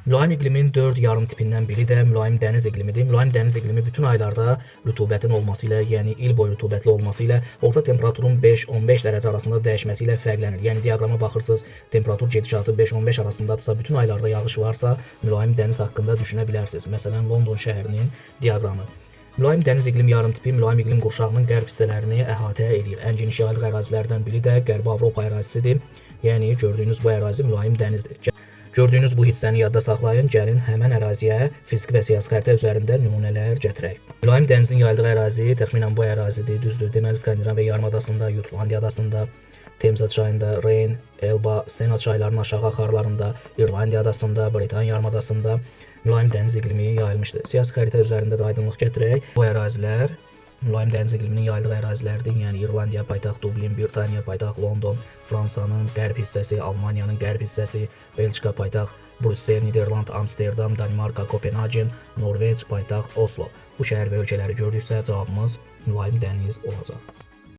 Mülayim iqlimin 4 yarım tipindən biri də mülayim dəniz iqlimidir. Mülayim dəniz iqlimi bütün aylarda rütubətin olması ilə, yəni il boyu rütubətli olması ilə orta temperaturun 5-15 dərəcə arasında dəyişməsi ilə fərqlənir. Yəni diaqrama baxırsınız, temperatur gedişatı 5-15 arasındadırsa, bütün aylarda yağış varsa, mülayim dəniz haqqında düşünə bilərsiniz. Məsələn, London şəhərinin diaqramı. Mülayim dəniz iqlim yarım tipi mülayim iqlim qurşağının qərb hissələrini əhatə eləyir. Ən geniş yaylıq ərazilərdən biri də Qərbi Avropa ərazisidir. Yəni gördüyünüz bu ərazi mülayim dənizdir. Gördüyünüz bu hissəni yadda saxlayın. Gəlin həmən əraziyə fiziki və siyasi xəritə üzərində nümunələr gətirək. Mülayim dənizin yayıldığı ərazi təxminən bu ərazidir, düzdür. Deməli Skandinaviya yarımadasında, Jutlandiya adasında, Temza çayında, Reyn, Elba, Sena çaylarının aşağı axarlarında, İrlandiya adasında, Britaniya yarımadasında mülayim dəniz iqlimi yayılmışdır. Siyasi xəritə üzərində də aydınlıq gətirək. Bu ərazilər mülayim dəniz iqliminin yayıldığı ərazilərdir. Yəni İrlandiya paytaxt Dublin, Britaniya paytaxt London, Fransanın qərb hissəsi, Almaniyanın qərb hissəsi, Belçika paytaxt Brüssel, Niderland, Amsterdam, Danimarka, Kopenhagen, Norveç paytaxt Oslo. Bu şəhər və ölkələri gördüksə cavabımız mülayim dəniz olacaq.